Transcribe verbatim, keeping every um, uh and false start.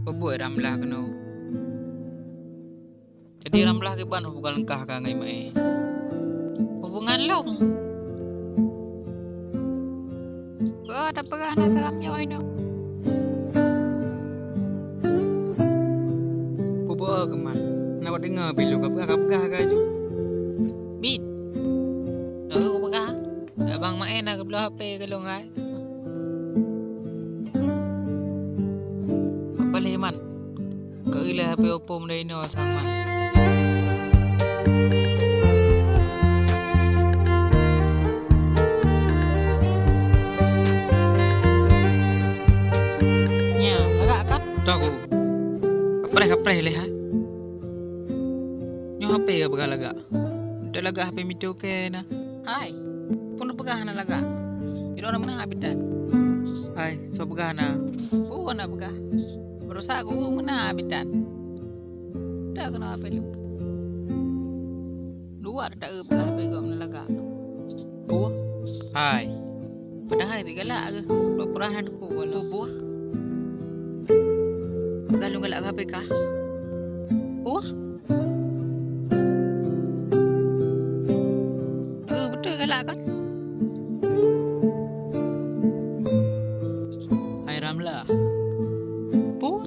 Peubuet Ramlah keunoe. Jadi Ramlah kiban hubungan kah ka ngon Mae? Hubungan lom. Keu tapeugah na salam nyoe inoe. Peue keuman? Na kudeungoe pilu ka peugah, ka peugah ka ju. Bit. Tahu peugah. Abang Mae na geubloe H P keu lôn hai. Apa lé man? Keu ilée H P Oppo meudai inoe sang man. Nya, lagak kan? Tahu. Kapreh-kapreh lé ha. Nyoe H P ka peugah lagak. Teu lagak H P mito keu na. Hai, peue neupeugah na lagak? Ilôn na meunan bitan. Hai, soe peugah na? Peue na peugah? Baroesa ku meunan bitan. Teu keunoe H P lôn. Dua ta peugah H P gob na lagak. Peue? Hai. Padahai di galak geuh. Pura-pura na teupeue lom. Peue? Galak galak H P kah? Peue? Eh, beutôi galak kan? Hai Ramlah. Peue?